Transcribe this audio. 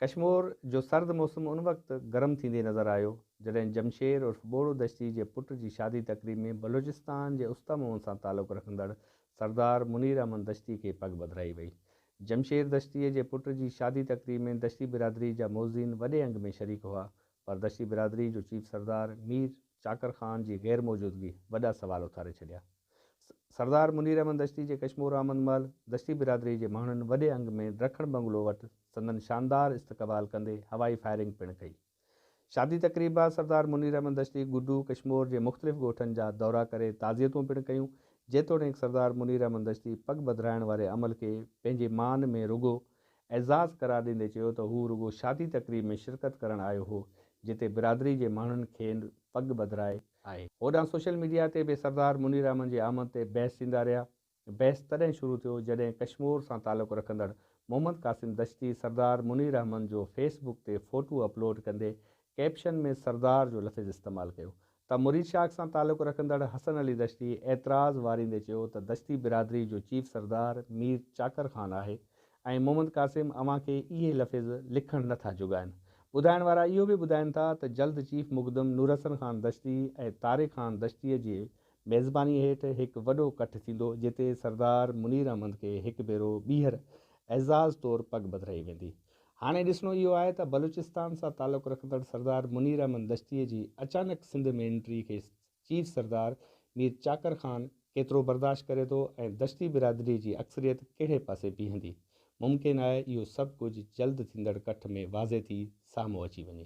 ڪشمور جو سرد موسم ان وقت گرم ٿيندي نظر آيو، جڏهن جمشير عرف ٻوڙو دشتي جي پٽ جي شادي تقريب ۾ بلوچستان جي استا محمد سان تعلق رکندڙ سردار منير احمد دشتي کي پڳ ٻڌرائي وئي. جمشير دشتيء جي پٽ جي شادي تقريب ۾ دشتي برادري جا معززين وڏي انگ ۾ شريڪ هئا، پر دشتي برادري جو چيف سردار مير چاڪر خان جي غير موجودگي وڏا سوال اٿاري ڇڏيا. سردار منير احمد دشتي جي ڪشمور آمد مهل دشتي برادري جي ماڻهن وڏي انگ ۾ ڊکڻ بنگلو وٽ سندن شاندار استقبال ڪندي هوائي فائرنگ پڻ ڪئي. شادي تقريب بعد سردار منير احمد دشتي گڊو ڪشمور جي مختلف ڳوٺن جا دورا ڪري تعزيتون پڻ ڪيون. جيتوڻيڪ سردار منير احمد دشتي پڳ ٻڌرائڻ واري عمل کي پنهنجي مان ۾ رڳو اعزاز قرار ڏيندي چيو ته هو رڳو شادي تقريب ۾ شرڪت ڪرڻ آيو هو جتي برادري جي ماڻهن کين پڳ ٻڌرائي آهي. هوڏانهن سوشل ميڊيا تي به سردار منير احمد جي آمد تي بحث ٿيندا رهيا. بحث تڏهن شروع ٿيو جڏهن ڪشمور سان تعلق رکندڙ محمد قاسم دشتي سردار منير احمد جو فيس بڪ تي فوٽو اپلوڊ ڪندي ڪيپشن ۾ سردار جو لفظ استعمال ڪيو ته مريد شاخ سان تعلق رکندڙ حسن علي دشتي اعتراض واريندي چيو ته دشتي برادري جو چيف سردار مير چاڪر خان آهي ۽ محمد قاسم اوهان کي اهي لفظ لکڻ نه ٿا جڳائن. ٻڌائڻ وارا اهو به ٻڌائين ٿا ته جلد چيف مخدوم نورحسن خان دشتي ۽ طارق خان دشتيء جي ميزبانيء هيٺ هڪ وڏو ڪٺ ٿيندو جتي سردار منير احمد کي هڪ ڀيرو ٻيهر اعزاز طور پڳ ٻڌرائي ويندي. هاڻي ڏسڻو اهو آهي ته بلوچستان سان تعلق رکندڙ سردار منير احمد دشتيء جي اچانڪ سنڌ ۾ انٽري کي چيف سردار مير چاڪر خان ڪيترو برداشت ڪري ٿو ۽ دشتي برادري جي اڪثريت ڪهڙي پاسي بيهندي؟ ممڪن آهي اهو سڀ ڪجهه جلد ٿيندڙ ڪٺ ۾ واضح ٿي سامهون اچي وڃي.